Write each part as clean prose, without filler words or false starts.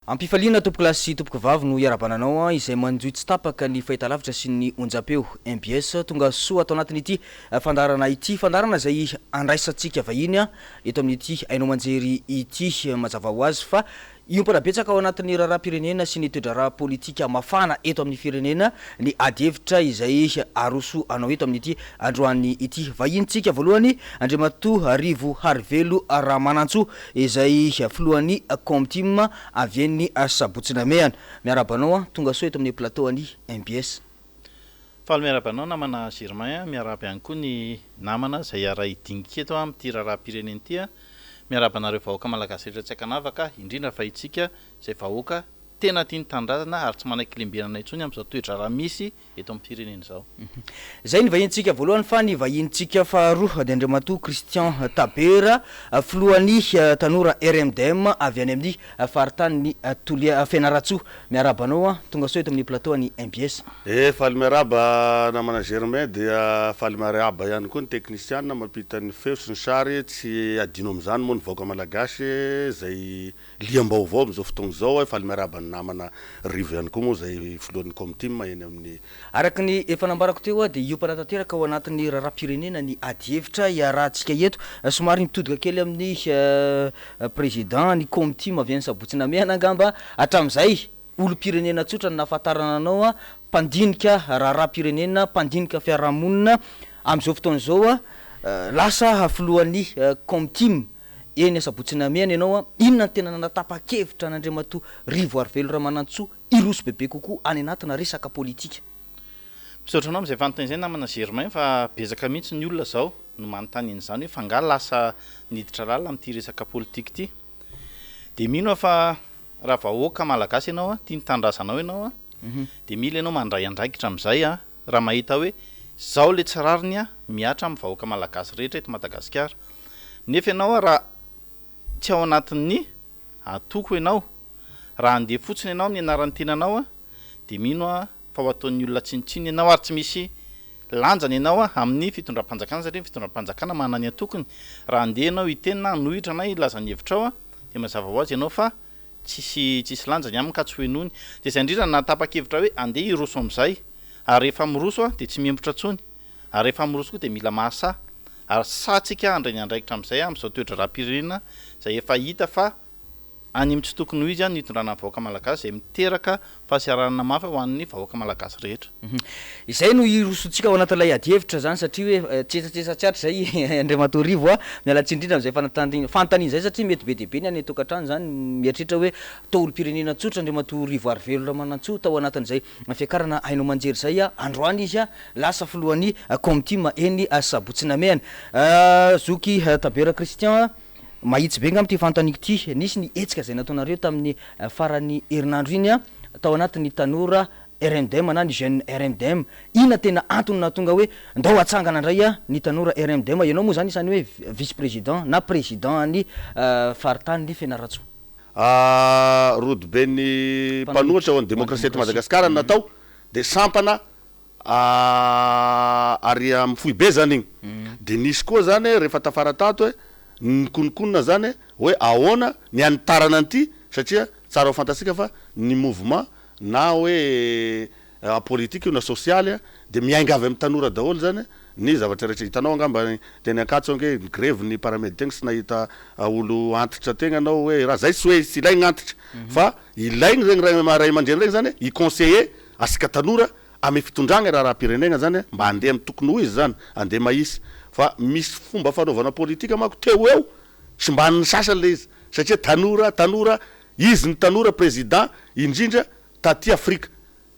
Ampifaliana tompokolahy sy tompokovavy no iarahabana anao izay manjohy tsy tapaka ny fahitalavitra sy ny onjam-peo mbs. Tonga soa ato anatin'ity fandaharana ity, fandaharana izay andraisantsika vahiny eto amin'ity haino aman-jery ity. Mazava ho azy fa Hiompana betsaka ao anatin'ny raharaham-pirenena sy ny toe-draharaha politika mafana eto amin'ny firenena ny adihevitra izay aroso anao eto amin'ity androany ity. Vahinintsika voalohany Andriamatoa Rivo Harivelo Ramanantsoa izay filohan'ny Comtim avy eny Sabotsy Namehana. Miarahaba anao, tonga soa eto amin'ny plateau an'ny mbs. Faly miarahaba anao namana Germain, miarahaba ihany koa ny namana izay hiara-hidinika eto amin'ity raharaham-pirenena ity. Miarahaba anareo vahoaka malagasy rehetra tsy ankanavaka, indrindra fa itsika izay vahoaka tena tia ny tanindrazana ary tsy manaiky lembenana intsony amin'izao toe-draharaha misy eto amin'ny firenena izao. Izay ny vahinintsika voalohany fa ny vahinintsika faharoa dia Andriamatoa Christian Tabera, filohan'ny tanora RMDM avy any amin'ny faritanin'i Toliara, Fianarantsoa. Miarahaba anao, tonga soa eto amin'ny plateau an'ny mbs. Eh faly miarahaba namana Germain dia faly miarahaba ihany koa ny teknisiana mampita ny feo sy ny sary, tsy adino amin'izany moa ny vahoaka malagasy izay liam-baovao amin'izao fotoagna izao, faly miarahaba ny namana Rivo ihany koa moa izay filohan'ny Comtim eny amin'ny. Araka ny efa nambarako teo dia hiompana tanteraka ao anatin'ny raharaham-pirenena ny adihevitra iarahantsika eto, somary mitodika kely amin'ny président ny Comtim avy any Sabotsy Namehana angamba hatramin'izay Olom-pirenena tsotra no nahafantarana anao, mpandinika raharaham-pirenena, mpandinika fiarahamonina, amin'izao fotoana izao lasa filohan'ny Comtim eny Asabotsy Namehana ianao, inona no tena nanatapa-kevitra an'Andriamatoa Rivo Arivelo Ramanantsoa hiroso bebe kokoa any anatina resaka politika? Misaotra anao amin'izay fanontaniana izay namana Germain fa betsaka mihitsy ny olona izao no manontany an'izany hoe f'angaha lasa niditra lalina amin'ity resaka politika ity? Dia mino aho fa Raha vahoaka malagasy ianao, tia ny tanindrazanao ianao, dia mila ianao mandray andraikitra amin'izay raha mahita hoe izao ilay tsy rariny mihatra amin'ny vahoaka malagasy rehetra eto Madagasikara. Nefa ianao raha tsy ao anatin'ny antoko ianao, raha handeha fotsiny ianao amin'ny anaran'ny tenanao dia mino aho fa ho ataon'ny olona tsinontsinona ianao ary tsy misy lanjany ianao amin'ny fitondram-panjakana satria ny fitondram-panjakana manana ny antokony. Raha handeha ianao hiteny na hanohitra na hilaza ny hevitrao dia mazava ho azy ianao fa tsisy tsisy lanjany aminy ka tsy ho henoiny. Dia izay indrindra no nahatapa-kevitra hoe andeha hiroso amin'izay. Ary rehefa miroso dia tsy mihemotra intsony. Ary rehefa miroso koa dia mila mahasahy. Ary sahy tsika handray ny andraikitra amin'izay amin'izao toe-draharaham-pirenena izay efa hita fa any amin'ny tsy tokony ho izy ny hitondrana ny vahoaka malagasy izay miteraka fahasahiranana mafy ho an'ny vahoaka malagasy rehetra. Izay no hirosontsika ao anatin'ilay adihevitra izany satria hoe tsetsatsetsa tsy hatry izay Andriamatoa Rivo a! Miala tsiny indrindra amin'izay fanontaniana izay satria mety be dia be ny any an-tokantrano izany mieritreritra hoe toa olom-pirenena tsotra Andriamatoa Rivo Arivelo Ramanantsoa tao anatin'izay fiakarana haino aman-jery izay androany izy lasa filohan'ny Comtim eny Sabotsy Namehana. Zoky Tabera Christian a! Mahitsy be angamba ity fanontaniako ity. Nisy ny hetsika izay nataonareo tamin'ny faran'ny herinandro iny tao anatin'ny tanora RMDM na ny jeune RMDM. Inona tena antony nahatonga hoe ndao hatsangana indray ny tanora RMDM? Ianao moa izany isan'ny hoe vice président na président an'ny faritanin'i Fianarantsoa. Rodoben'ny mpanohitra ho an'ny demokrasia eto Madagasikara no natao dia sampana Ary amin'ny foibe zany igny. De nisy koa zany rehefa tafara tato hoe nikonokonona zany hoe ahoana ny hanitarana an'ity satria tsara ho fantatsika fa ny mouvement na hoe politique io na sosialy de miainga avy amin'ny tanora daholo zany ny zavatra rehetra. Hitanao angamba teny Ankatso ange ni-grevy ny paramed tegny tsy nahita olo antitra tegny anao hoe raha zay tsy hoe tsy ilaigny antitra fa ilaigny regny ray aman-dreny regny zany hi-conseiller asika tanora Amy fitondragna raharaham-pirenegna zany mba handeha amy tokony ho izy zany, handeha mahisy. Fa misy fomba fanaovana politika manko teo ho eo simban'ny sasany le izy satria tanora, tanora, izy ny tanora président indrindra taty Afrika.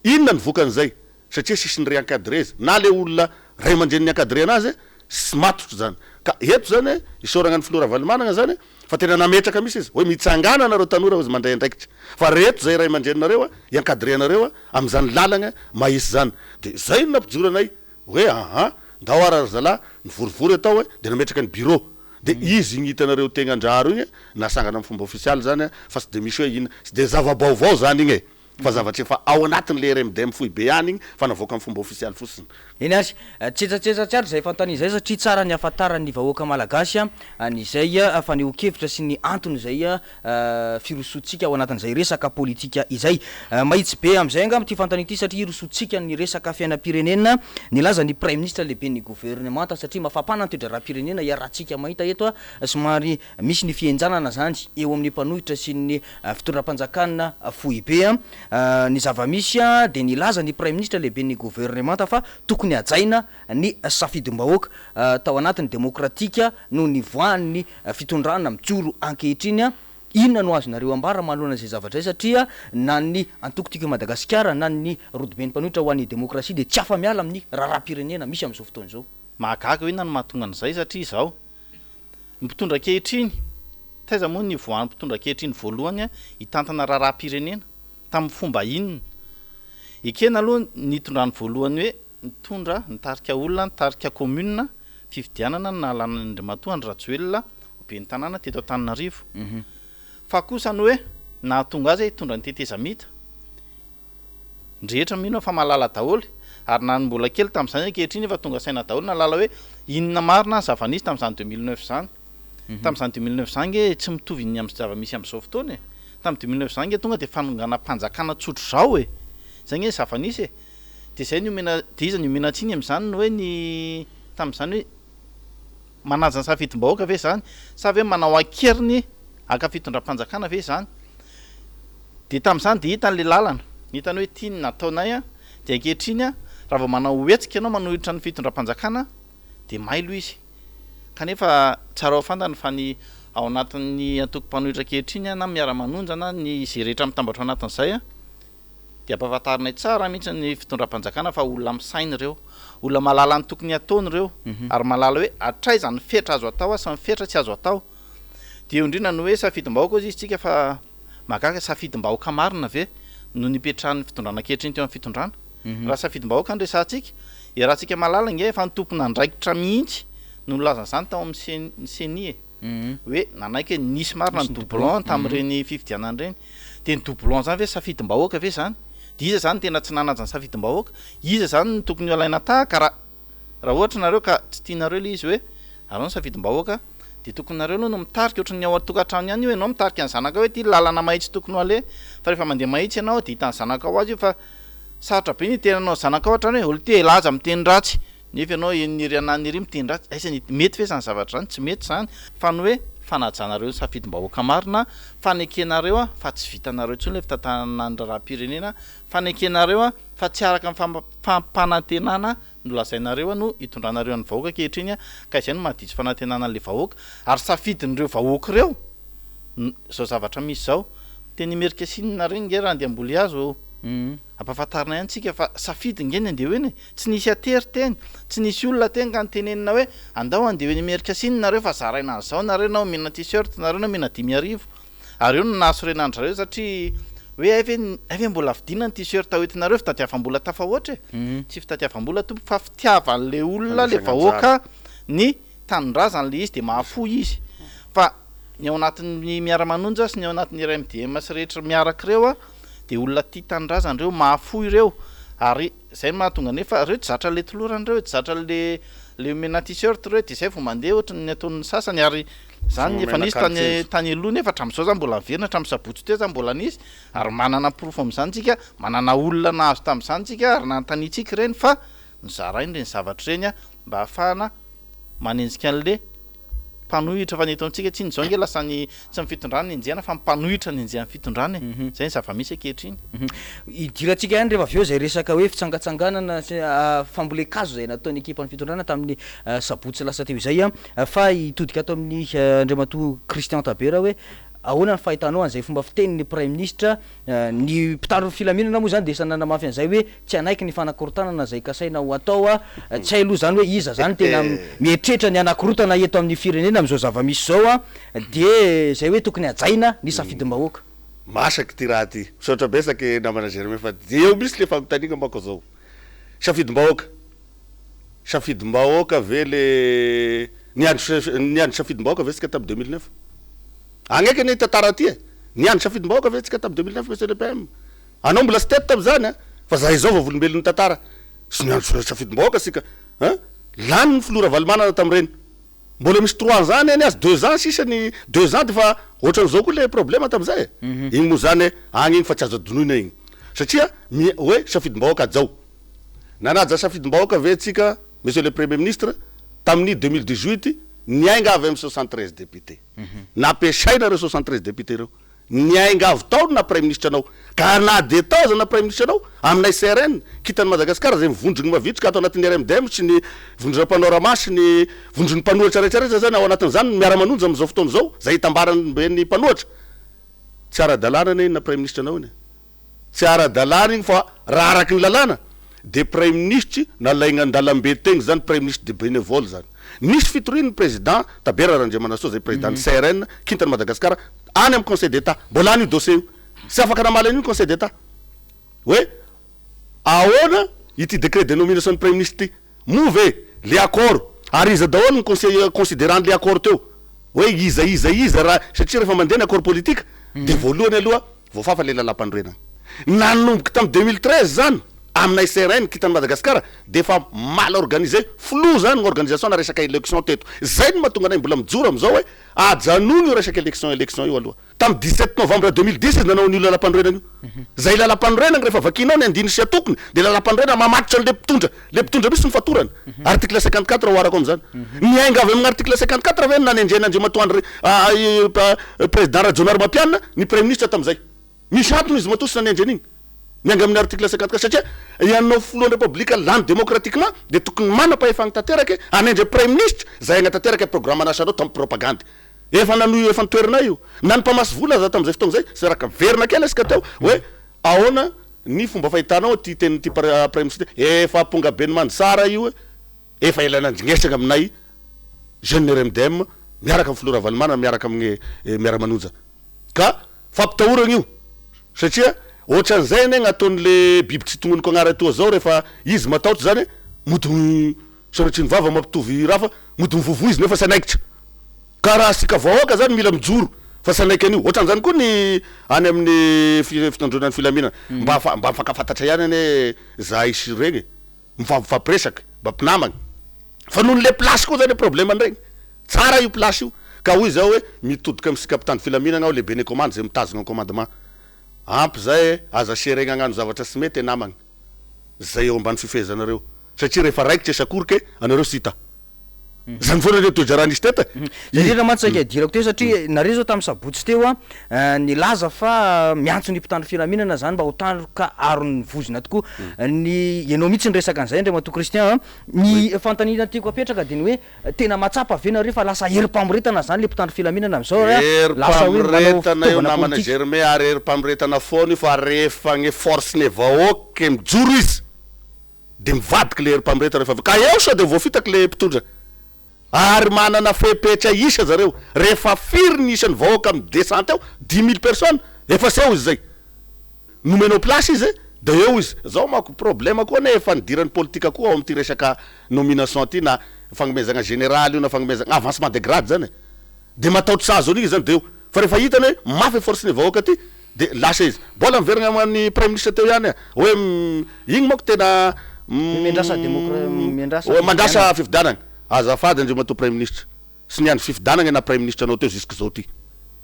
Inona ny vokan'izay? Satria sisy ni-re-encadrer izy. Na le olona ray aman-dreny ni-encadrer anazy tsy matotra zany. Ka eto zany isaoragna ny filoha Ravalomanana zany fa tena nametraka mihitsy izy hoe mitsangàna nareo tanora hozy mandray andraikitra fa reto zay ray aman-dreninareo hi-encadrer anareo amin'izany lalagna mahisy zany. De zay no nampijoro anay hoe aha ndao ara ry zalahy nivorivory atao e, de nametraka ny bureau. De izy igny hitanareo tegna Andraharo igny nasangana amin'ny fomba ofisialy zany fa tsy de misy hoe inona, tsy de zava-baovao zany igny e. Fa zavatra efa ao anatin'le RMDM foibe ihany igny fa navoaka amin'ny fomba ofisialy fotsiny. Eny ary, tsetsatsetsa tsy ary izay fanontaniana izay satria tsara ny hahafantaran'ny vahoaka malagasy an'izay fanehoan-kevitra sy ny anton'izay firosoantsika ao anatin'izay resaka politika izay. Mahitsy be amin'izay angamba ity fanontaniana ity satria hirosoantsika ny resaka fiainam-pirenena. Nilaza ny Praiminisitra lehiben'ny governemanta satria mafampana ny toe-draharaham-pirenena iarahantsika mahita eto, somary misy ny fihenjanana izany eo amin'ny mpanohitra sy ny fitondram-panjakana foibe. Ny zava-misy dia nilaza ny Praiminisitra lehiben'ny governemanta fa tokony hajaina ny safidim-bahoaka tao anatin'ny demokratika no nivoahan'ny fitondrana mijoro ankehitriny. Inona no azonareo ambara manoloana izay zavatra izay satria na ny antoko Tiako i Madagasikara na ny rodoben'ny mpanohitra ho an'ny demokrasia dia tsy afa-miala amin'ny raharaham-pirenena misy amin'izao fotoana izao. Mahagaga hoe inona no mahatonga an'izay satria izao, ny mpitondra ankehitriny, taiza moa no nivoahan'ny mpitondra ankehitriny voalohany hitantana raharaham-pirenena? Tamin'ny fomba inona? Ekena aloha ny nitondrany voalohany hoe nitondra, nitarika olona, nitarika commune, fifidianana no nahalana an'i Andriamatoa Andry Rajoelina ho ben'ny tanàna teto Antananarivo. Fa kosa ny hoe nahatonga azy hitondra ny tetezamita, ny rehetra mino aho fa mahalala daholo, ary na ny mbola kely tamin'izany ankehitriny efa tonga saina daholo nahalala hoe inona marina ny zava-nisy tamin'izany 2009 izany. Tamin'izany 2009 izany ange tsy mitovy ny amin'ny zava-misy amin'izao fotoana e. Tamin'ny 2009 izany ange tonga dia fanonganam-panjakana tsotr'izao e. Izay ange ny zava-nisy e. Dia izay no omena, dia iza no omena tsiny amin'izany ny hoe ny tamin'izany hoe manaja ny safidim-bahoaka ve izany sa ve manao an-keriny haka fitondram-panjakana ve izany? Dia tamin'izany dia hitany ilay lalana, hitany hoe ity ny nataonay an, dia ankehitriny an, raha vao manao hetsika ianao manohitra ny fitondram-panjakana dia mailo izy. Kanefa tsara ho fantany fa ny ao anatin'ny antoko mpanohitra ankehitriny an, na miara-manonja na ny izay rehetra mitambatra ao anatin'izay an, dia ampahafantarinay tsara mihitsy ny fitondram-panjakana fa olona misaina ireo, olona mahalala ny tokony hataony ireo, ary mahalala hoe hatraiza ny fetra azo atao sy ny fetra tsy azo atao. Dia eo indrindra ny hoe safidim-bahoaka hozy izy tsika fa mahagaga, safidim-bahoaka marina ve no nipetrahan'ny fitondrana ankehitriny teo amin'ny fitondrana? Raha safidim-bahoaka no resahantsika, iarahantsika mahalala ange fa ny tompon'andraikitra mihitsy no nilaza an'izany tao amin'ny ceni e! Hoe nanaiky hoe nisy marina ny doublon tamin'ireny fifidianana ireny. Dia ny doublon izany ve safidim-bahoaka ve izany? Dia iza izany no tena tsy nanaja ny safidim-bahoaka? Iza izany no tokony ho alaina tahaka raha raha ohatra nareo ka tsy tianareo ilay izy hoe arao ny safidim-bahoaka dia tokony nareo aloha no mitarika ohatran'ny ao an-tokantrano ihany io ianao mitarika ny zanakao hoe ity lalana mahitsy tokony ho aleha fa rehefa mandeha mahitsy ianao dia hitan'ny zanakao azy io fa sarotra be ny hitenanao ny zanakao hatrany hoe olo ity elah aza miteny ratsy Nefa ianao eny ery ananona ery miteny ratsy, aiza ny mety ve izany zavatra izany? Tsy mety izany, fa ny hoe fanajanareo ny safidim-bahoaka marina, fanekenareo fa tsy vitanareo intsony ilay fitantanana ny raharaham-pirenena, fanekenareo fa tsy araka ny fampanantenana nolazainareo no itondranareo ny vahoaka ankehitriny, ka izay no mahadiso fanantenana an'ilay vahoaka, ary safidin'ireo vahoaka ireo izao zavatra misy izao. Teny Imerinkasinina ireny nge raha andeha hamboly hazo, ampahafantarina ihany tsika fa safidy nge ny andeha ho eny e! Tsy nisy atery teny, tsy nisy olona teny ka nitenenina hoe andao andeha ho eny Imerinkasinina nareo fa zaraina an'izao nareo na omena t-shirt nareo na omena 5000. Ary eo no nahasorena an-dry zareo satria hoe hay ve hay ve mbola vidiana ny t-shirt hoentinareo fitadiavam-bola tafahoatra e! Tsy fitadiavam-bola tompoko fa fitiavan'ilay olona ilay vahoaka ny tanindrazany ilay izy dia mahafoy izy. Fa ny ao anatin'ny miara-manonja sy ny ao anatin'ny RMDM sy rehetra miaraka ireo dia olona tia tanindrazana ireo, mahafoy ireo ary Zay no mahatonga nefa reo tsy zatra le tolorana reo e, tsy zatra le le omena t-shirt reo de zay vao mandeha ohatry ny ataon'ny sasany ary zany efa nisy tany tany aloha nefa hatramin'izao zany mbola miverina hatramin'ny sabotsy teo zany mbola nisy ary manana porofo amin'izany tsika, manana olona nahazo tamin'izany tsika ary nanontaniantsika ireny fa nozaraina ireny zavatra ireny mba hahafahana manenjika an'le mpanohitra fa ny eto amintsika tsinona izao ange lasa ny tsy ny fitondrana no enjehina fa ny mpanohitra no enjehan'ny fitondrana e, zay ny zava-misy ankehitriny. Hidirantsika ihany rehefa avy eo izay resaka hoe fitsangatsanganana sy fambolen-kazo izay nataon'ny ekipan'ny fitondrana tamin'ny sabotsy lasa teo izay fa hitodika ato amin'ny Andriamatoa Christian Tabera hoe ahoana ny fahitanao an'izay fomba fitenin'ny Praiminisitra Ny mpitandro ny filaminana moa izany dia efa nanamafy an'izay hoe tsy hanaiky ny fanakorontanana izay kasaina ho atao. Tsy hay aloha izany hoe iza izany tena mieritreritra ny hanakorontana eto amin'ny firenena amin'izao zava-misy izao. Dia izay hoe tokony hajaina ny safidim-bahoaka. Masaky ity raha ity. Misaotra betsaka e namana Germain fa dia eo mihitsy le fanontaniana manko zao. Safidim-bahoaka. Safidim-bahoaka ve le niandry niandry safidim-bahoaka ve tsika tamin'ny 2009? Agneky anie tantara ty e! Niandry safidim-bahoaka ve tsika tamin'ny 2009 monsieur le PM? Anao mbola tsy teto tamin'izany an! Fa zahay izao vavolombelon'ny tantara sy ny andro safidim-bahoaka isika an! Lany ny filoha Ravalomanana tamin'ireny. Mbola misy trois ans anie azy, deux ans sisa ny deux ans defa ohatran'izao koa le problème tamin'izay e! Igny moa zany agny igny fa tsy azo adinoina igny satria mi hoe safidim-bahoaka hajao. Nanaja safidim-bahoaka ve tsika Monsieur le Premier Ministre tamin'ny 2018 niainga avy amin'ny 73 députés. Nampiasaina ireo 73 députés ireo. Niainga avy tao ny naha praiminisitra anao. Ka na dia tao aza ny naha praiminisitra anao, aminay CRN, Kintan'i Madagasikara izay mivondrona mavitrika ato anatin'ny RMDM sy ny vondrona Panorama sy ny vondron'ny mpanohitra rehetra rehetra izany ao anatin'izany no miara-manonja amin'izao fotoana izao, izay itambaran'ny mpanohitra. Tsy ara-dalàna anie iny naha praiminisitra anao iny e. Tsy ara-dalàna iny fa raha araky ny lalàna dia praiminisitry nalaigna an-dalambe tegny zany praiminisitry de bénévole zany. Nisy fitorian'ny président Tabera Randriamanantsoa zay président ny CRN kintan'i Madagascar any amin'ny conseil d'Etat. Mbola any io dossier io. Tsy afaka namaly an'io ny conseil d'Etat hoe ahoana ity décret de nomination ny praiminisitra ity. Moa ve le accord ary iza daholo ny conseil considerant le accord teo hoe iza iza iza raha satria rehefa mandeha ny accord politique dia voalohany aloha voafafa le lalampanorenana. Nanomboka tamin'ny 2013 zany aminay CRN kintan'i Madagasikara dia efa mal organisé, flou zany ny organisation na resaka election teto. Zay no mahatonga anay mbola mijoro amin'izao hoe ajanony io resaka election election io aloha. Tamin'ny 17 novembre 2010 izy nanao an'io lalampanorenana io. Zay lalampanorenana rehefa vakianao ny andininy sy atokony dia lalampanorenana mamatotra an'le mpitondra, le mpitondra mihitsy no fatorana. Article 54 oharako amin'izany. Niainga avy amin'ny article 54 ve no nanendrena Andriamatoa Andry Président Rajaonarimampianina ny Praiminisitra tamin'izay? Misy antony izy matoa tsy nanendry an'iny. Miainga amin'ny article 54 satria ianao filohan'ny Repoblika lany démocratiquement dia tokony manam-pahefana tanteraka hanendry Praiminisitra izay hagnatanteraka programan'asanao tamin'ny propagandy. Efa nanohy efa nitoeranay io. Na ny mpamasy vola aza tamin'izay fotoana izay, sy verina kely isika teo hoe ahoana ny fomba fahitanao ity tenin'ity Praiminisitra ity. Efa ampongaben'i Mandritsara io hoe efa ela nandringesana aminay jeune RMDM miaraka amin'ny filoha Ravalomanana miaraka amin'ny miara-manonja. Ka fampitahorana io satria ohatran'izay anie ny ataon'le biby tsy tognoniko agnarana toa zao rehefa izy matahotra zany mody Sanatria ny vava mampitovy raha fa mody mivovoa izy nefa tsy hanaikitra. Ka raha asika vahoaka zany mila mijoro fa tsy hanaiky an'io. Ohatran'izany koa ny any amin'ny fitandroana ny filaminana. Mba mba mifankafantatra ihany anie zahay sy ireny e. Mifampifampiresaka, mba mpinamana. Fa noho le place koa zany problème an'ireny. Tsara io place io. Ka hoy zaho hoe mitodika amintsika mpitandro filaminana aho lehiben'ny commande izay mitazona ny commandement. Ampy zay e, aza serena hagnano zavatra tsy mety e namagna. Zay eo ambany fifehezanareo. Satria rehefa raikitra isakoroka e, anareo tsy hita. Zany foana anie toe-draharaha nisy teto e. Zay indrindra mantsy saika idirako teo satria nareo zao tamin'ny sabotsy teo an, nilaza fa miantso ny mpitandro filaminana zany mba ho tandroka aron'ny vozona tokoa. Ny ianao mihitsy niresaka an'izay Andriamatoa Christian an. Ny fanontaniana tiako apetraka dia ny hoe tena mahatsapa ve nareo fa lasa herim-pamoretana zany le mpitandro filaminana amin'izao an, lasa hoe manao Herim-pamoretana io fitaovana namana politika. Germain ary herim-pamoretana foana io fa rehefa ny force ny vahoaka mijoro izy de mivadika le herim-pamoretana rehefa avy eo ka eo sao de voafitaka le mpitondra ary manana fepetra isa zareo rehefa firy ny isan'ny vahoaka mi descente eo 10 000 personnes efa seho izy zay nomenao place izy de eo izy zao manko problème koa anie efa nidiran'ny politika koa ao amin'ity resaka nomination ty na fagnomezagna général io na fagnomezagna avancement de grade zany e de mataotry sahaza an'io izy zany de eo fa rehefa hitany hoe mafy force ny vahoaka ty De lasa izy. Mbola miverina amin'ny praiminisitra teo ihany hoe igny manko tena Miandrasa demokra- miandrasa hoe mandrasa fifidianana. fifidianana. Azafady Andriamatoa praiminisitra, tsy niandry fifidianana na praiminisitra anao teo jusque zao ty.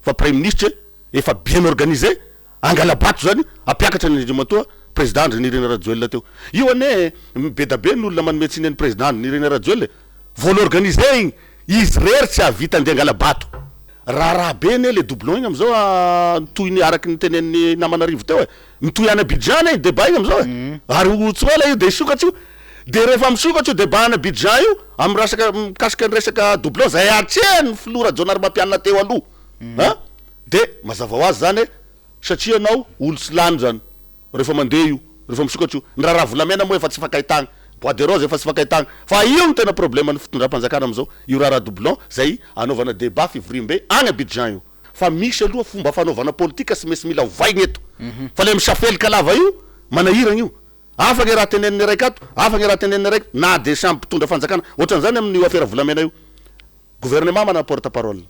Fa praiminisitra efa bien organisé, angala-bato zany hampiakatra an'i Andriamatoa président Andry Nirina Rajoelina teo. Io anie bedabe ny olona manome tsiny an'i président Andry Nirina Rajoelina e. Vol organisé igny, izy rery tsy hahavita andeha angala-bato. Raharaha be anie le doublon igny amizao a, mitohy ny araky ny tenenin'i namana Rivo teo e, mitohy any Abidjan anie débat igny amizao e, ary ho tsy ho ela io de hisokatra io, de rehefa misokatra io débat any Abidjan io amin'ny rasaka mikasika ny resaka doublon zay atrehan'ny filoha Rajaonarimampianina teo aloha an, de mazava ho azy zany e, satria ianao olo tsy lany zany. Rehefa mandeha io, rehefa misokatra io. Ny raharaha volamena moa efa tsy ifankahitagna. Bois de rose efa tsy ifankahitagna. Fa io no tena problème ny fitondram-panjakana amin'izao, io raharaha doublon izay anaovana débat fivoriambe any Abidjan io. Fa misy aloha fomba fanaovana politika tsy maintsy mila ovaigna eto. Fa le misafelika lava io, manahiragna io. Hafa ny raha tenenin'ny raika ato, hafa ny raha tenenin'ny raika, na dia samy mpitondra fanjakana. Ohatran'izany amin'io afera volamena io. Gouvernement manana porte parole.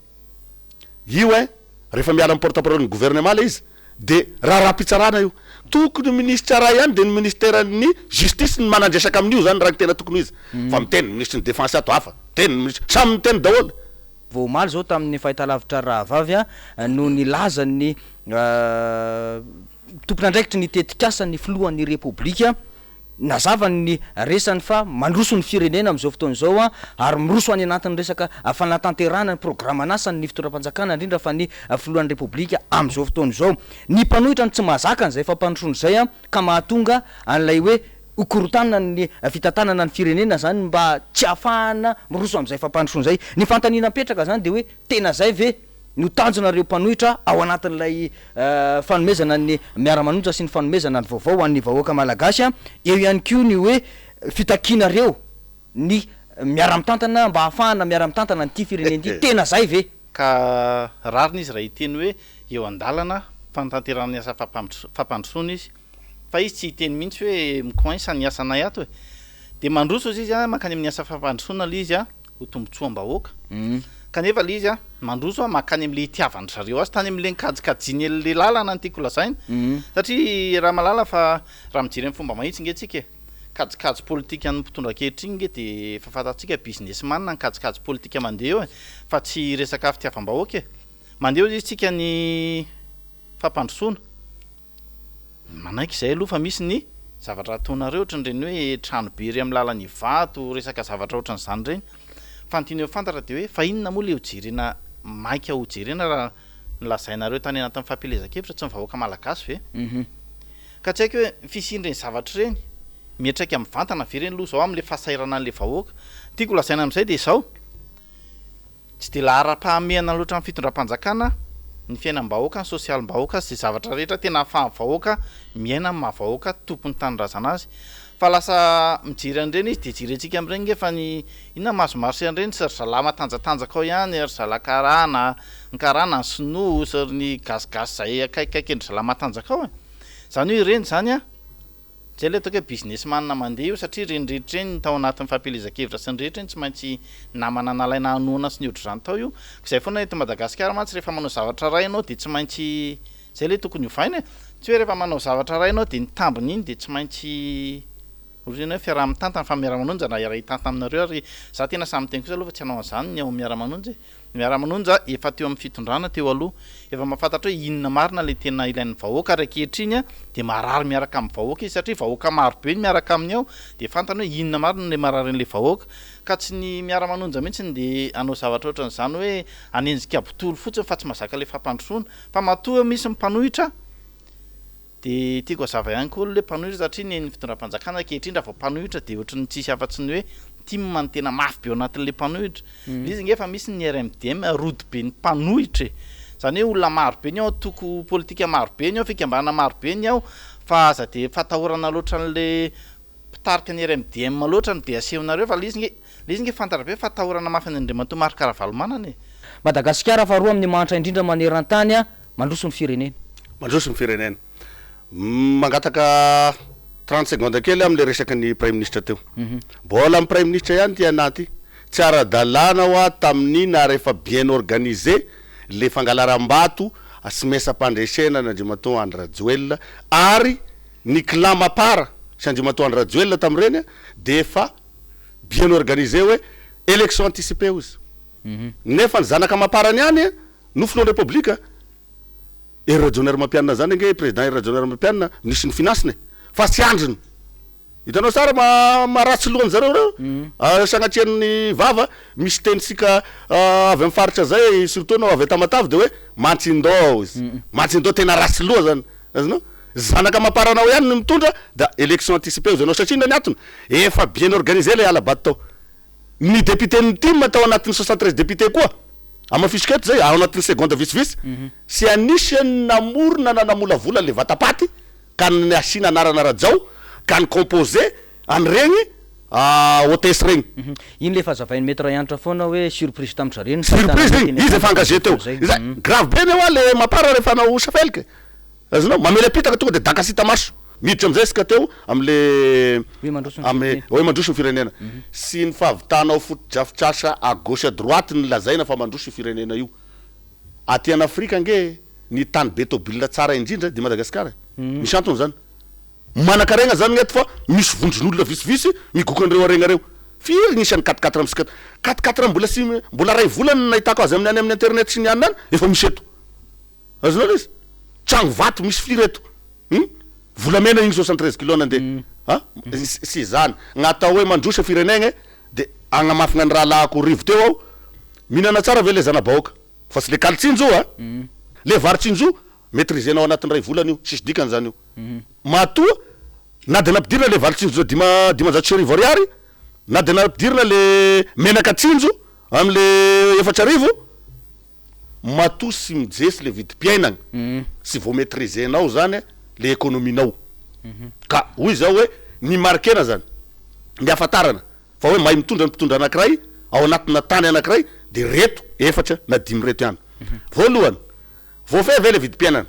Io ein, rehefa miala amin'ny porte parole ny gouvernement le izy, de raharaham-pitsarana io. Tokony minisitra iray ihany dia ny ministeran'ny justice no manan-dresaka amin'io zany raha ny tena tokony ho izy. Fa miteny ny minisitry ny defense ato hafa, miteny ny minisitry, samy miteny daholo. Vao omaly izao tamin'ny fahitalavitra rahavavy no nilaza ny tompon'andraikitry ny tetikasan'ny filohan'ny Repoblika Nazava ny resany fa mandroso ny firenena amin'izao fotoana izao ary miroso any anatin'ny resaka fanatanterahana ny programan'asany ny fitondram-panjakana indrindra fa ny filohan'ny Repoblika amin'izao fotoana izao. Ny mpanohitra no tsy mahazaka an'izay fampandrosoana izay ka mahatonga an'ilay hoe hokorotanana ny fitantanana ny firenena izany mba tsy hahafahana miroso amin'izay fampandrosoana izay. Ny fanontaniana mipetraka izany dia hoe tena izay ve no tanjonareo mpanohitra ao anatin'ilay fanomezana ny miara-manonja sy ny fanomezana ny vaovao ho an'ny vahoaka malagasy, eo ihany koa ny hoe fitakianareo ny miara-mitantana mba hahafahana miara-mitantana an'ity firenena ity, tena zay ve? Ka rariny izy raha hiteny hoe eo an-dalana fanatanterahana ny asa fampandrosoana izy. Fa izy tsy hiteny mihitsy hoe mi-coince ny asanay ato e. Dia mandroso ozy izy a, mankany amin'ny asa fampandrosoana ilay izy a, ho tombotsoam-bahoaka. Kanefa ilay izy a, mandroso a, mankany amin'ilay itiavan-dry zareo azy, tany amin'ilay nikajikajiany an'ilay lalana no tiako lazaina. Satria raha mahalala fa raha mijery amin'ny fomba mahitsy nge tsika e, kajikajy politikan'ny mpitondra ankehitriny nge dia efa fantatsika businessman ny kajikajy politika mandeha eo e, fa tsy resaka fitiavam-bahoaka e. Mandeha ozy izy tsika ny fampandrosoana. Manaiky izay aloha fa misy ny zavatra ataonareo ohatran'ireny hoe trano be ery amin'ny lalan'Ivato, resaka zavatra ohatran'izany ireny. Fa ny tiana ho fantatra dia hoe fa inona moa ilay ho jerena maika ho jerena raha ny lazainareo tany anatin'ny fampielezan-kevitra tsy ny vahoaka malagasy ve? Ka tsy haiko hoe ny fisian'ireny zavatra ireny miantraika mivantana ve ireny aloha izao amin'ilay fahasahiranan'ilay vahoaka? Ny tiako lazaina amin'izay dia izao. Tsy dia laharam-pahamehana loatra amin'ny fitondram-panjakana ny fiainam-bahoaka, ny sosialim-bahoaka sy izay zavatra rehetra tena ahafahan'ny vahoaka miaina amin'ny maha vahoaka tompon'ny tanindrazana azy. Fa lasa mijery an'ireny izy dia jerentsika amin'ireny nge fa ny inona mahazo marché an'ireny sy ry zalahy matanjatanjaka ao ihany, ry zalahy karana, ny karana, ny sinoa sy ry ny gasigasy izay akaikikaiky an-dry zalahy matanjaka ao e. Izany hoe ireny izany an. Zay ilay ataoko hoe business man mandeha io satria ireny rehetra ireny tao anatin'ny fampielezan-kevitra sy ny rehetra iny tsy maintsy namana nalaina hanohana sy ny ohatr'izany tao io. Ka izay foana eto Madagasikara mantsy rehefa manao zavatra iray ianao dia tsy maintsy izay ilay tokony hovaina e. Tsy hoe rehefa manao zavatra iray ianao dia ny tambiny iny dia tsy maintsy ohatran'ny hoe fiaraha-mitantana fa miara-manonja na hiara-hitantana aminareo ary za tena samy miteny kosa aloha fa tsy hanao an'izany ny ao miara-manonja e. Ny Miara-manonja efa teo amin'ny fitondrana teo aloha, efa mahafantatra hoe inona marina ilay tena ilain'ny vahoaka ary ankehitriny dia marary miaraka amin'ny vahoaka izy satria vahoaka maro be ny miaraka aminy ao dia fantany hoe inona marina ilay marary an'ilay vahoaka ka tsy ny Miara-manonja mihitsy no dia hanao zavatra ohatran'izany hoe hanenjika botolo fotsiny fa tsy mahazaka ilay fampandrosoana fa matoa misy ny mpanohitra Dia tiako hazava ihany koa aloha ilay mpanohitra satria ny ny fitondram-panjakana ankehitriny raha vao mpanohitra dia ohatran'ny tsisy afa-tsy ny hoe tim no tena mafy be ao anatin'ilay mpanohitra. Ilay izy ange efa misy ny RMDM rodoben'ny mpanohitra e! Izany hoe olona maro be ny ao, antoko politika maro be ny ao, fikambanana maro be ny ao fa aza dia fatahorana loatra an'ilay mpitarika ny RMDM loatra no dia asehonareo fa ilay izy ange ilay izy ange fantatra be fa atahorana mafy an'i Andriamatoa Marc Ravalomanana e! Madagasikara faharoa amin'ny mahantra indrindra maneran-tany Mandroso ny firenena. Mandroso ny firenena. Mangataka 30 secondes kely aho amin'ilay resaky ny praiminisitra teo. Mbola amin'ny praiminisitra ihany ity anah ity. Tsy ara-dalàna hoa tamin'ny na rehefa bien organisé le fangalaram-bato sy mesa-pandresena an'Andriamatoa Andry Rajoelina ary ny clan Mapar sy Andriamatoa Andry Rajoelina tamin'ireny dia efa bien organisé hoe élection anticipée hozy. Nefa ny zanaka Mapar-ny ihany No filohan'ny Repoblika, Hery Rajaonarimampianina zany ange président Hery Rajaonarimampianina minisitry ny finance-na e! Fa tsy andriny! Hitanao tsara ma maharatsy loha an'zareo reo? Sagnatrian'ny vava, misy tenintsika avy amin'ny faritra zay surtout anao avy a Tamatave de hoe mantsindao izy, mantsindao tena ratsy loha zany, azonao? Zanaka amam-paranao ihany no mitondra da élection anticipée hozy anao satria inona ny antony? Efa bien organisé ilay hala-bato tao. Ny député-n'ny tim tao anatin'ny 73 députés koa, hamafisiko eto zay, ao anatin'ny seconde vitsivitsy, tsy anisan'ny namorona na namolavola le vatapaty ka nasiana anarana Rajao ka ni-composer an'ireny hôtesse regny. Iny le efa hazavain'i Maître Hanitra foana hoe surprise tamin-dry zareo ny fahitana an'io Surprise teny iny, izy efa an-tany engagé teo. zay. Izay, grave be anie hoa le mapar rehefa hanao safelika e. Azonao? Mamely apitaka tonga dia daka sy hita maso. Miditra amin'izay isika teo amin'le Hoe mandroso ny amy firenena. hoe mandroso ny firenena. Sy ny fahavitanao fotodrafitrasa à gauche à droite ny lazaina fa mandroso io firenena io. Aty an'Afrika ange ny tany be tôbila tsara indrindra dia Madagasikara e. Misy antony zany. Manankarena zany ny eto fa misy vondron'olona visivisy migoka an'ireo harena ireo. Firy ny isan'ny quatre quatre misy quatre quatre mbola tsy mbola ray volana no nahitako azy amin'ny any amin'ny internet sy ny anona any efa misy eto. Azonao ilay izy? Tragno vato misy firy eto? Hum? Volamena igny 73 kilos nandeha. Ha? Sy izany. Gn'atao hoe mandroso firenegna de agnamafigna ny rahalahiko Rivo teo aho, mihinana tsara ve le zana-bahoaka? Fa tsy le kaly tsinjo a! Le vary tsinjo Maitriser-nao anatin'ny iray volana io, tsisy dikany zany io. Matoa na dia nampidirina le vary tsinjo 1500 ariary, na dia nampidirina le menaka tsinjo am'le 4000, matoa sy mijesy le vidim-piainagna, sy vao maitriser-nao zany le économie-nao. Ka hoy zaho hoe ny marquer-na zany, ny ahafantarana fa hoe mahay mitondra ny mpitondra anakiray ao anatina tany anakiray de reto efatra na dimy reto ihany. Voalohany, Voafehy ve le vidim-piainana?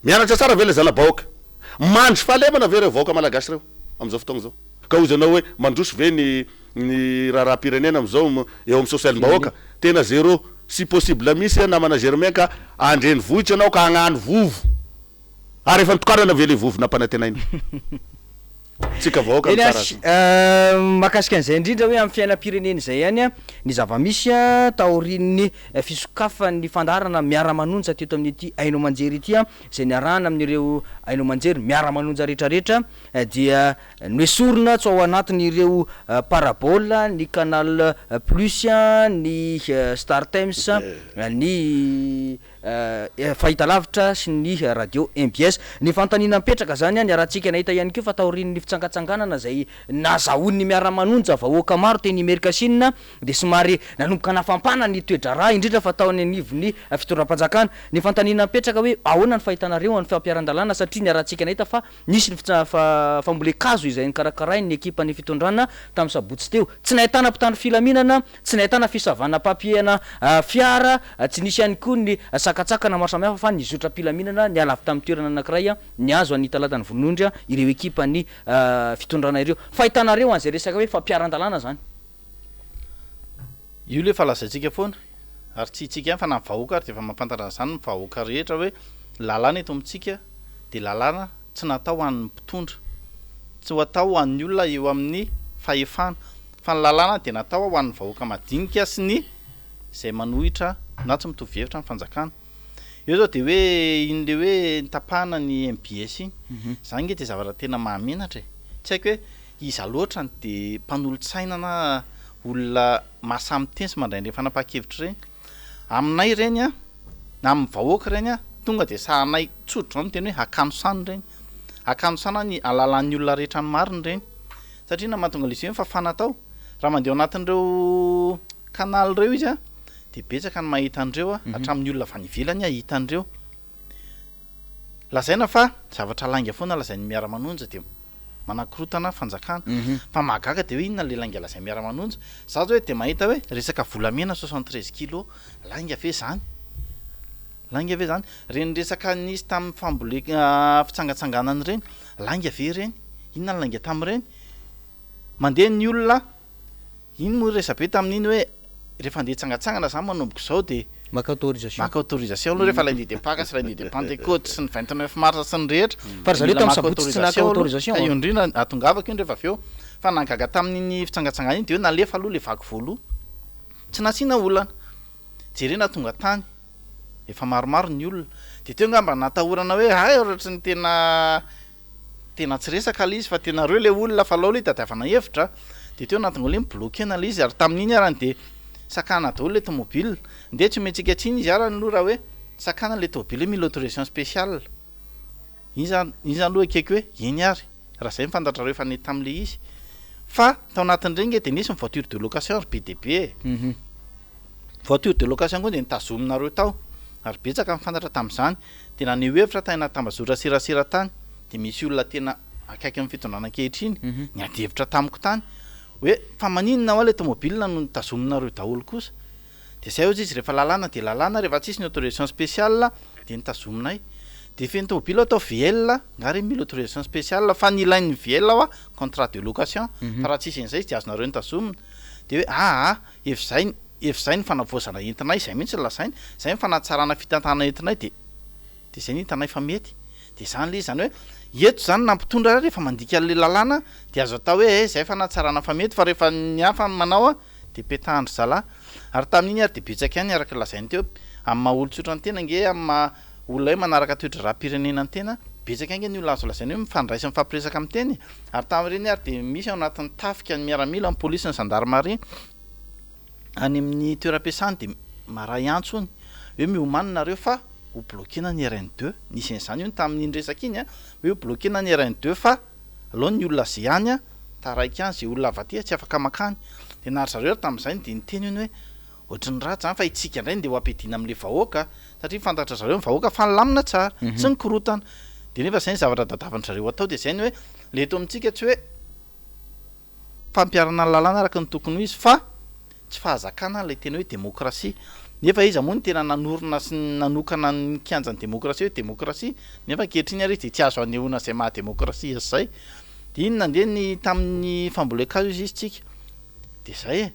Mianatra tsara ve le zana-bahoaka? Mandry fahalemana ve ireo vahoaka malagasy ireo amin'izao fotoagna izao? Ka hozy ianao hoe mandroso ve ny ny raharaham-pirenena amin'izao eo amin'ny sosialim-bahoaka? Tena zéro, si possible mihitsy namana Germain ka andrenivohitra ianao ka hagnano vovo! Ary efa nitokanana ve le vovo nampanantenaina? Tsika vahoaka Eny mitsara ary, azy. mahakasika an'izay indrindra hoe amin'ny fiainam-pirenena izay ihany ny zava-misy taorian'ny fisokafan'ny fandaharana Miara-manonja teto amin'ity haino aman-jery ity izay niarahana amin'ireo haino aman-jery miara-manonja rehetrarehetra dia noesorina tsy ao anatin'ireo parabole ny Canal Plus, ny Startimes, ny fahitalavitra sy ny radio mbs. Ny fanontaniana mipetraka izany, niarahantsika nahita ihany koa fa taorian'ny fitsangatsanganana izay nazahoan'ny miara-manonja vahoaka maro teny Imerikasinina dia somary nanomboka nafampana ny toe-draharaha indrindra fa tao anivon'ny fitondram-panjakana. Ny fanontaniana mipetraka hoe ahoana ny fahitanareo an'ny fampiharan-dalàna satria niarahantsika nahita fa Nisy ny fambolen-kazo izay nokarakarain'ny ekipan'ny fitondrana tamin'ny sabotsy teo. Tsy nahitana mpitandro filaminana, tsy nahitana fisavana papier-na fiara, tsy nisy ihany koa ny sakantsakana maro samihafa fa nizotra am-pilaminana niala avy tamin'ny toerana anankiray nihazo an'i Talatan'i Volonondry ireo ekipan'ny fitondrana ireo. Fahitanareo an'izay resaka hoe fampiharan-dalàna izany? Io le efa lazaintsika foana ary tsy itsika ihany fa na ny vahoaka ary dia efa mahafantatra an'izany ny vahoaka rehetra hoe lalàna eto amintsika dia lalàna tsy natao ho an'ny mpitondra, tsy ho atao ho an'ny olona eo amin'ny fahefana fa ny lalàna dia natao ho an'ny vahoaka madinika sy ny izay manohitra na tsy mitovy hevitra amin'ny fanjakana. Eo zao dia hoe iny le hoe nitapahana ny mbs iny, zany nge dia zavatra tena mahamenatra e! Tsy haiko hoe Iza loatra no dia mpanolotsaina na olona mahasahy miteny sy mandray an'ireny fanapahan-kevitra ireny? Aminay ireny an, na amin'ny vahoaka ireny an, tonga dia sahanay tsotra izao miteny hoe hakanosana ireny. Hakanosana ny hahalalan'ny olona rehetra ny marina ireny. Satria inona no mahatonga ilay izy hoe fafana tao? Raha mandeha ao anatin'ireo canal ireo izy an, dia betsaka ny mahita an'ireo an, hatramin'ny olona avy any ivelany hahita an'ireo. Lazaina fa zavatra lainga foana lazain'ny miara-manonja dia manakorotana fanjakana. Fa mahagaga dia hoe inona ilay lainga lazain'ny miara-manonja? Za zao hoe dia mahita hoe resaka volamena 73 kilos, lainga ve zany? Lainga ve zany? Ireny resaka nisy tamin'ny fambole- fitsangatsanganana ireny, lainga ve ireny? Inona ny lainga tamin'ireny? Mandeha ny olona Iny moa resabe tamin'iny hoe rehefa andeha hitsangatsangana zany manomboka izao dia Maka autorisation. maka autorisation aloha rehefa lundi de Pâques sy lundi de Pentecôte sy ny 29 mars sy ny rehetra. Fa ry zareo Mila tamin'ny maka sabotsy tsy naka autorisation aloha. autorisation Ka an. io indrindra ahatongavako iny rehefa avy eo. Fa nahagaga tamin'iny fitsangatsangana iny dia hoe nalefa aloha ilay vaky voaloha. Tsy nasiana olana. Jerena tonga tany. Efa maromaro ny olona. Dia teo angamba natahorana hoe hay ohatry ny tena Tena tsy resaka le izy fa tena reo le olona fa alao le hitadiavana hevitra de teo nahatonga le mi-bloquer-na le izy ary tamin'iny arany de sakana daholo le tomobile, ndeha tsy omentsika tsiny izy arany aloha raha hoe sakana le tobile hoe mila autorisation spéciale, iny zany iny zany aloha ekeko hoe eny ary raha zay no fantatrareo efa nety tamle izy fa tao anatin'ireny nge de nisy ny voiture de location ary be dia be e, voiture de location koa de notazominareo tao ary betsaka ny fantatra tamin'izany. Dia naneho hevitra tany anaty tambazotra serasera tany, dia misy olona tena akaiky amin'ny fitondrana ankehitriny, niady hevitra tamiko tany, hoe fa maninona hoa ilay tomobile no notazominareo daholo kosa? Dia izay hozy izy, rehefa lalàna dia lalàna, rehefa tsisy ny autorisation spéciale dia notazominay. Dia feno tomobile atao VL, nga re mila autorisation spéciale, fa ny ilain'ny VL hoa contrat de location, fa raha tsisy an'izay izy dia azonareo notazomina. Dia hoe aa, efa izay, efa izay ny fanavaozana entinay, izay mihitsy no lazainy, izay ny fanatsarana fitantanana entinay dia dia izay no hitanay fa mety. De zany le izy, zany hoe eto zany na mpitondra ary rehefa mandika an'le lalàna de azo atao hoe eh zay fanatsarana fa mety fa rehefa ny hafa no manao a de petahan-dry zalahy. Ary tamin'iny ary de betsaka ihany araka ny lazainy teo, amin'ny maha olon-tsotra ny tena ange, amin'ny maha olona hoe manaraka toe-draharaham-pirenena ny tena, betsaka ange ny olona azo lazaina hoe mifandray sy mifampiresaka amin'ny tena e. Ary tamin'ireny ary de misy ao anatin'ny tafika, ny miaramila, ny polisy, ny zandarimaria, any amin'ny toeram-piasany de maray antso hono hoe miomàna nareo fa ho bloquer-na ny RN deux, nisy an'izany hono tamin'iny resaka iny an, hoe ho bloquer-na ny RN deux fa aleo ny olona ze any an taraiky any, ze olona avy aty tsy afaka mankany, de na ry zareo ary tamin'izay de niteny hono hoe ohatry ny ratsy zany fa itsika indray ndeha ho ampiadiana amin'le vahoaka satria fantatry zareo ny vahoaka fa nilamina tsara, tsy nikorotana, de nefa zay ny zavatra tadiavin-dry zareo atao de zay ny hoe le eto amintsika tsy hoe. fampiharana ny lalàna araka ny tokony ho izy fa tsy fahazakana ilay tena hoe demokrasia. Nefa iza moa no tena nanorina sy nanokana ny kianjan'ny demokrasia hoe demokrasia? Nefa ankehitriny ary izy dia tsy azo anehoana izay maha demokrasia azy izay. Dia iny nandeha ny tamin'ny fambolen-kazo izy izy tsika. Dia izay e.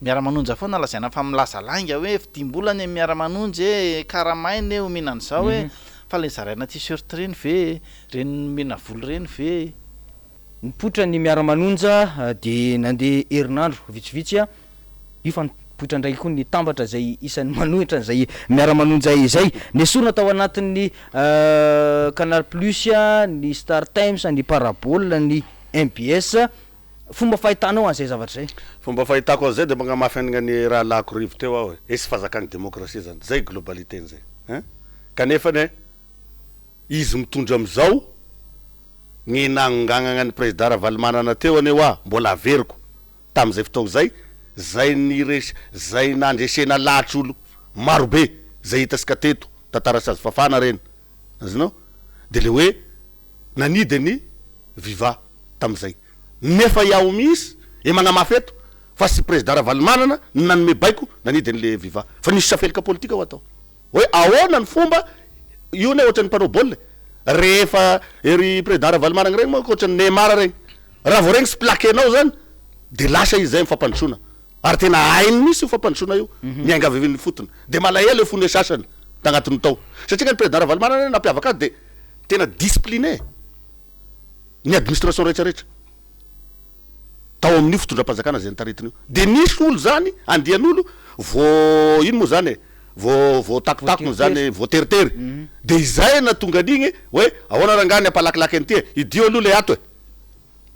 Miara-manonja foana lazaina fa milaza lainga hoe vidim-bola ny miara-manonja e, karamaina e, omena an'izao e. Fa ilay zaraina t-shirt ireny ve e, ireny nomena vola ireny ve e. Nipoitra ny Miara-manonja dia nandeha herinandro vitsivitsy, io fa nipoitra indray koa ny Tambatra izay isan'ny manohitra an'izay Miara-manonja izay. Nesorina tao anatin'ny Canal Plus, ny Star Times, ny Parabole, ny mbs. Fomba fahitanao an'izay zavatra izay? Fomba fahitako an'izay dia magnamafy an'ny rahalahiko Rivo teo aho e, esy fahazakagny demokrasia zany, zay globalité-n'izay hein, kanefa anie izy mitondra amizao, Ny nanonganana ny Prezida Ravalomanana teo anie hoa mbola averiko tamin'izay fotoagna izay, zay niresy, zay nandresena lahatry olo maro be zay hitasika teto, tantara tsy azo fafana reny, azonao? De le hoe nanidy ny Viva tamin'izay. Nefa iaho mihitsy e magnamafy eto fa tsy Prezida Ravalomanana no nanome baiko nanidy an'le Viva fa nisy safelika politika hoa tao. Hoe ahoana ny fomba, io anie ohatran'ny mpanao baolina e, rehefa ery président Ravalomanana regny manko ohatran'ny Neymar regny, raha vao regny tsy plaquer-nao zany de lasa izy zay amin'ny fampandrosoana, ary tena hainy mihitsy io fampandrosoana io, miainga avy eny ifotony, de malahelo e fone sasany tagnatin'ny tao, satria nga ny président Ravalomanana anie nampiavaka azy de tena discipliné ny administration rehetra rehetra. tao amin'io fitondram-panjakana izay notaritiny io. Dia nisy olo izany, andian'olo, vo ino moa izany e, vo voatakotakona izany, voateritery. Dia izay nahatonga an'igny hoe ahoana rangahy ny hampalakilaky an'ity e, idio aloha ilay ato e.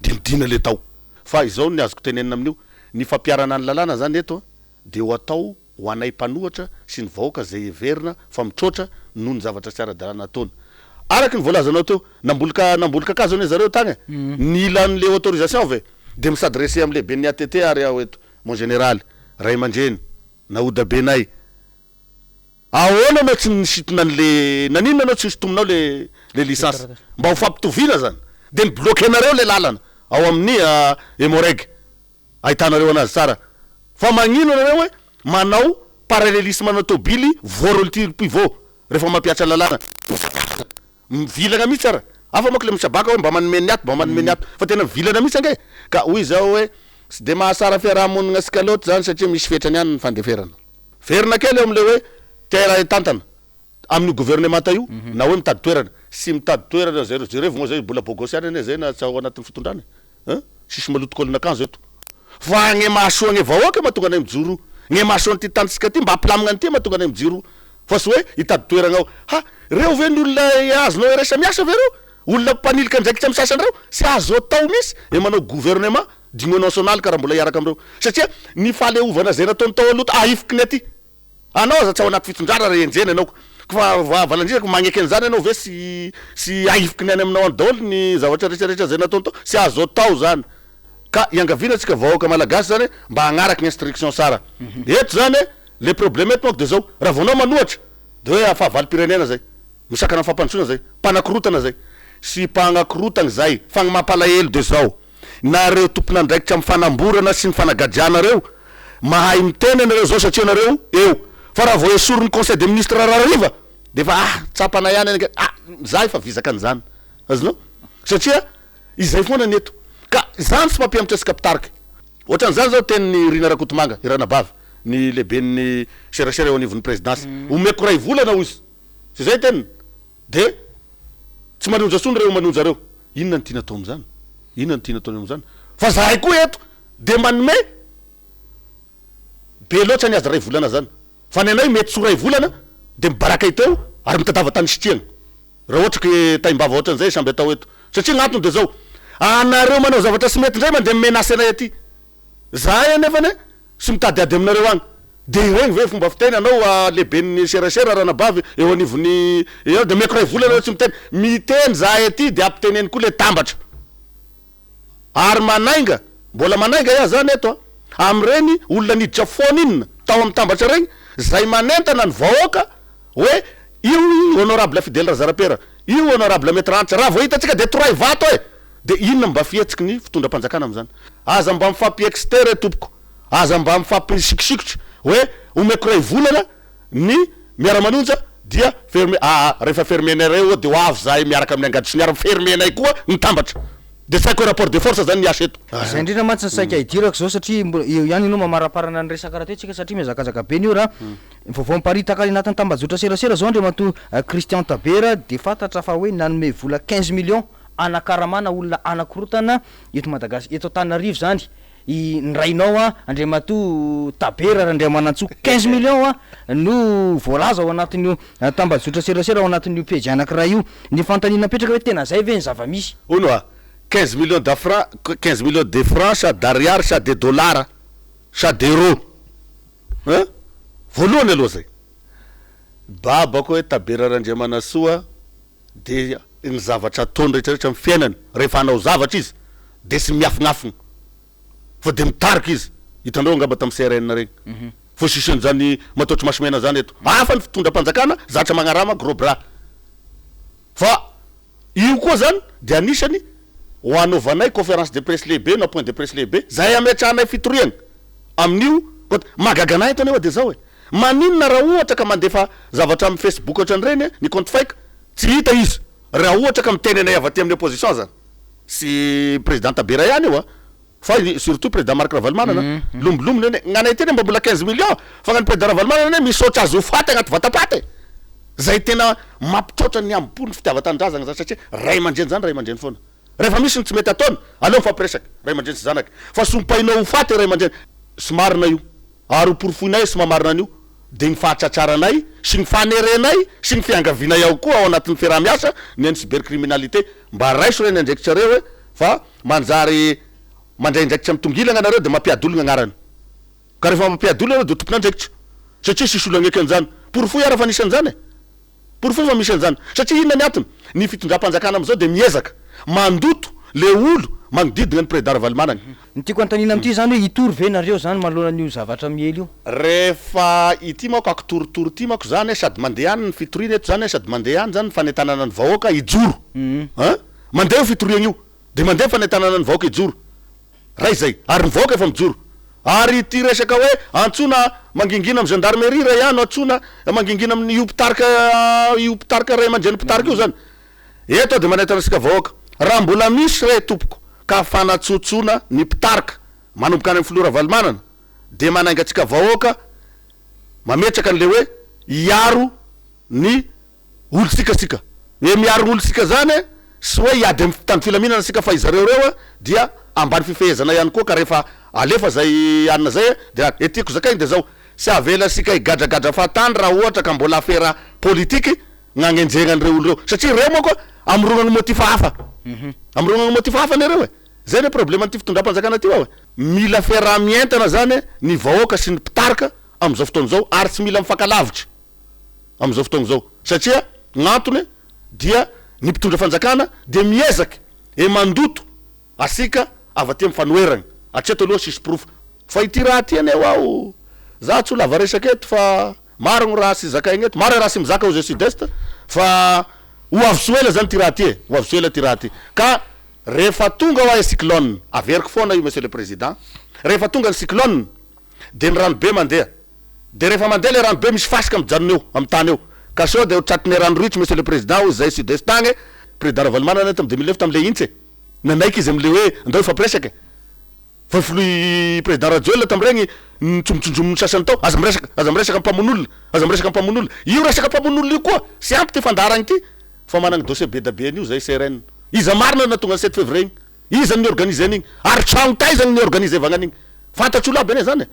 Dia nidina ilay tao. Fa izao ny azoko tenenina amin'io, ny fampiharana ny lalàna izany eto dia ho atao ho anay mpanohatra sy ny vahoaka izay heverina fa mitroatra noho ny zavatra tsy ara-dalàna ataony. Araka ny voalazanao teo, namboly ka namboly kakazo anie zareo tagny e! Nila an'le autorisation ve? De mi-s'adresser am lehiben'ny ATT ary aho eto, mon général, ray aman-dreny, nahodabenay, ahoana anao tsy nisintona an'le, naninona anao tsy nosintominao le le licence? Mba ho fampitoviana zany. De ni-bloquer-nareo le lalana ao amin'ny Emmo-Reg. Ahitanareo anazy tsara. Fa magnino nareo hoe manao parallelisme ana tobily voa pivot rehefa mampiatra lalàna. Mivilana mihitsy ara. Hafa manko le misabaka hoe mba manome ny ato mba manome ny ato. Fa tena mivilana mihitsy ange. Ka hoy zaho hoe tsy de mahasara fiaraha-monina antsika loatra zany satria misy fetrany ihany ny fandeferana. Verina kely eo amle hoe te hitantana amin'io gouvernemanta io na hoe mitady toerana. Tsy mitady toerana zareo. Jerevo moa zay mbola bogos ihany anie zay na tsy ao anatin'ny fitondrana e. Hein? Tsisy maloto kôlin'akanjo eto. Fa gne mahasoa gne vahoaka mahatonga anay mijoro. Gne mahasoa an'ity tanintsika ty mba hampilamigna an'ity mahatonga anay mijoro. Fa tsy hoe hitady toeragna ao. Ha! Reo ve ny olona azonao iraisa-miasa ve reo? Olona mpanilika andraikitra amin'ny sasany reo? Tsy azo atao mihitsy e manao gouvernement d'union nationale ka raha mbola hiaraka amin'ireo. Satria ny fahaleovana zay nataony tao aloha ahifiky ny aty. Anao aza tsy ao anaty fitondrana raha enjehina ianao ko fa valandresaka magneky an'izany ianao ve sy sy ahifiky ny any aminao any daholo ny zavatra rehetra rehetra zay nataony tao tsy azo atao zany ka iangaviana antsika vahoaka malagasy zany mba hagnaraky ny instruction tsara eto zany le problème eto manko de zao raha vao anao manohatra de hoe fahavalom-pirenena zay misakana ny fampandrosoana zay mpanakorotana zay sy mpagnakorotagna zay fa ny mampalahelo de zao Nareo tompon'andraikitra amin'ny fanamborana sy ny fanagadrana reo, mahay miteny ianareo zao satria nareo eo, fa raha vao esorin'ny conseil des ministres rarariva de efa ah tsapanay ihany ange ah za efa vizaka an'izany, azonao? Satria izay foana ny eto, ka zany tsy mampihemotra antsika mpitarika. Ohatran'izany zao tenin'i Rina Rakotomanga, i Ranabavy, ny lehiben'ny serasera eo anivon'ny prezidansy, omeko iray volana hoy izy, tsy zay teniny? De. Tsy manonja tsony reo manonja reo. Inona no tiana atao amin'izany? Inona no tiana ataony amin'izany? Fa zahay koa eto de manome be loatra ny azy ray volana zany. Fa ny anay mety tsy ho ray volana de mibaraka hita eo ary mitadava tany isitrihana. Raha ohatra ke taimbava ohatran'izay samby atao eto. Satria ny antony de zao, anareo manao zavatra tsy mety ndray mandeha mi-menace anay aty. Zahay anefa anie Tsy mitady ady aminareo agny. De iregny ve fomba fiteny anao lehiben'ny serasera ranabavy eo anivon'ny eo de omeko ray vola nareo tsy miteny. Miteny zahay aty de ampiteneno koa le tambatra. Ary manainga, mbola manainga iah zany eto a, amin'ireny olona niditra foana inona tao amin'ny tambatra regny, zay manentana ny vahoaka hoe io honorable Fidèle Razarapera, io honorable Maître Hanitra, raha vao hitantsika de torahy vato e! De inona mba fihetsiky ny fitondram-panjakana amin'izany? Aza mba mifampi-exciter re tompoko, aza mba mifampisikosikotra hoe omeko iray volana ny miara-manonja dia ferme, aa rehefa fermer-nareo eo de ho avy zahay miaraka amin'ny angady sy ny arme, fermer-nay koa ny tambatra. De tsy haiko hoe rapport de force zany ny asa eto. Izay indrindra mantsy ny saika hidirako izao satria mbola eo ihany ianao mamaraparana ny resaka rahateo tsika satria mihazakazaka be ny ora. Ny vaovao miparitaka any anatin'ny tambajotra serasera izao Andriamatoa Christian Tabera dia fantatra fa hoe nanome vola 15 millions hanakaramana olona hanakorotana eto Madagas eto Antananarivo izany i ny rainao a Andriamatoa Tabera Randriamanantsoa 15 millions a no voalaza ao anatin'io tambajotra serasera ao anatin'io pejy anakiray io. Ny fanontaniana mipetraka hoe tena zay ve ny zava-misy? Hono a, 15 millions da francs, 15 millions de francs sa d'ariary sa de dollars sa d'euros hein? Voalohany aloha zay. Babako hoe Tabera Randriamanasoa Dia ny zavatra ataony rehetra rehetra amin'ny fiainany, rehefa hanao zavatra izy dia tsy miafinafina fa dia mitarika izy, hitanareo angamba tamin'ny CRN ireny, fa tsisy an'izany mataotry maso mena zany eto, hafa ny fitondram-panjakana zatra magnarama gros bras, fa io koa zany dia anisany ho hanaovanay conférence de presse lehibe na point de presse lehibe zay hametrahanay fitoriana amin'io, mahagaga anay eto anefa dia zao e. Maninona raha ohatra ka mandefa zavatra amin'ny facebook ohatran'ireny ny compte fake tsy hita izy raha ohatra ka miteny anay avy aty amin'ny opposition zany sy président Tabera ihany io a fa surtout président Marc Ravalomanana lombolomony anie gn'anay aty anie mba mbola 15 millions fa gnan'ny président Ravalomanana anie misaotra azy ho faty agnaty vatapaty e zay tena mampitroatra ny amim-po ny fitiavan-tanindrazagna zany satria ray aman-dreny zany ray aman-dreny foana. Rehefa misy ny tsy mety ataony, aleo mifampiresaka, ray aman-dreny sy zanaka. Fa sompainao ho faty ray aman-dreny. Sy marina io. Ary ho porofoinay sy mamarina an'io, dia ny fahatratraranay sy ny fanerenay sy ny fiangavianay ao koa ao anatin'ny fiaraha-miasa ny an'ny cybercriminalité. Mba raiso re ny andraikitrareo e, fa manjary mandray andraikitra mitongilagna nareo dia mampiady ologna agnarany. Ka rehefa mampiady olona nareo dia tompon'andraikitra. Satria tsisy olo hagneky an'izany. Porofoy ara fa nisy an'izany e. Porofoy fa misy an'izany. Satria inona ny antony? Ny fitondram-panjakana amin'izao dia miezaka mandoto le olo magnodidina an'i Président Ravalomanana. Ny tiako anontaniana amin'ity izany hoe hitory ve nareo izany manoloana an'io zavatra miely io? Rehefa ity manko akitoritory ity manko zany sady mandeha any ny fitoriana eto zany sady mandeha any zany ny fanentanana ny vahoaka hijoro an! Mandeha io fitoriana io de mandeha ny fanentanana ny vahoaka hijoro. Ray izay, ary ny vahoaka efa mijoro. Ary ity resaka hoe antsoina mangingina amin'ny gendarmerie ray ano antsoina mangingina amin'ny io mpitarika io mpitarika ray aman-dreny mpitarika io zany. Eto aho dia manentana antsika vahoaka, raha mbola misy re tompoko ka fanatsotsoana ny mpitarika manomboka any amin'ny filoha Ravalomanana dia manainga antsika vahoaka mametraka an'ilay hoe hiaro ny Olontsika sika. Hoe miaro olontsika zany sy hoe hiady amin'ny mpitandro filaminana sika fa izareo reo dia ambany fifehezana ihany koa ka rehefa alefa zay anona zay dia e tiako zakaina dia zao, tsy avela sika higadragadra fahatany raha ohatra ka mbola afera politiky gn'agnenjehagna an'ireo olo reo satria reo manko amorognagna motif hafa, amorognagna motif hafa anie reo e, zay anie problème an'ity fitondram-panjakana ty ao e. Mila fiaraha-mientana zany ny vahoaka sy ny mpitarika amin'izao fotoana izao ary tsy mila mifankalavitra. amin'izao fotoana izao satria gn'antony dia ny mpitondra fanjakana dia miezaky e mandoto asika avy aty amin'ny fanoheragna hatreto aloha sisy porofo fa ity raha ty anie ho'aho za tsy ho lava resaka eto fa maro gny raha sy zakaigna eto maro raha sy mizaka hozy sud est fa ho avy tsy ho ela zany ty raha ty e ho avy tsy ho ela ty raha ty ka rehefa tonga ho'a e cyclone averiko foana io monsieur le président rehefa tonga ny cyclone de ny rano be mandeha De rehefa mandeha le rano be misy fasika mijanona eo am tany eo ka sao de ho tratry ny rano ritra monsieur le président hozy zay sud est agny e, président Ravalomanana tam 2009 tam le hintsy e, nanaiky izy amle hoe andao hifampiresaka e, fa filoha président Rajoelina tam regny nitsongotsonjomin'ny sasany tao aza miresaka aza miresaka am mpamono olona aza miresaka am mpamono olona, io resaka mpamono olona io koa sy ampy ty fandaharagna ty. Fa managna dossier be da be an'io zay CRN. Iza marina no nahatonga ny sept février igny? Iza no ni-organiser an'igny? Ary tragno taiza no ni-organiser-vagna an'igny? Fantatr'olo aby anie zany e!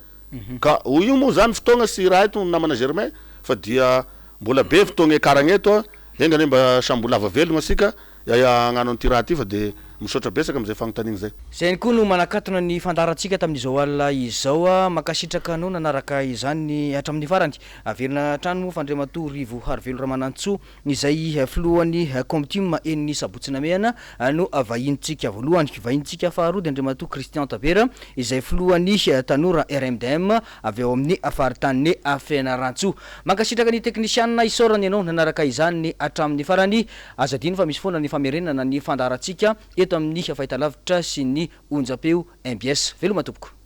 Ka io moa zany fotoagna sy raha eto namana Germain fa dia mbola be fotoagna hiakaragna eto a, enga anie mba samy mbola lava velogna asika hagnano an'ity raha ty fa de misaotra betsaka am'zay fagnontaniagna zay. Izay ihany koa no manakatona ny fandaharantsika tamin'izao alina izao. Mankasitraka anao nanaraka izany hatramin'ny farany. Averina hatrany moa fa Andriamatoa Rivo Harivelo Ramanantsoa izay filohan'ny Comtim eny Sabotsy Namehana no vahinintsika voalohany. Vahinintsika faharoa dia Andriamatoa Christian Tabera izay filohan'ny tanora RMDM avy ao amin'ny faritanin'i Fianarantsoa. Mankasitraka ny teknisianina isaorana ianao nanaraka izany hatramin'ny farany. Aza adino fa misy foana ny famerenana ny fandaharantsika eto amin'ny fahitalavitra sy ny onjam-peo mbs. Veloma tompoko.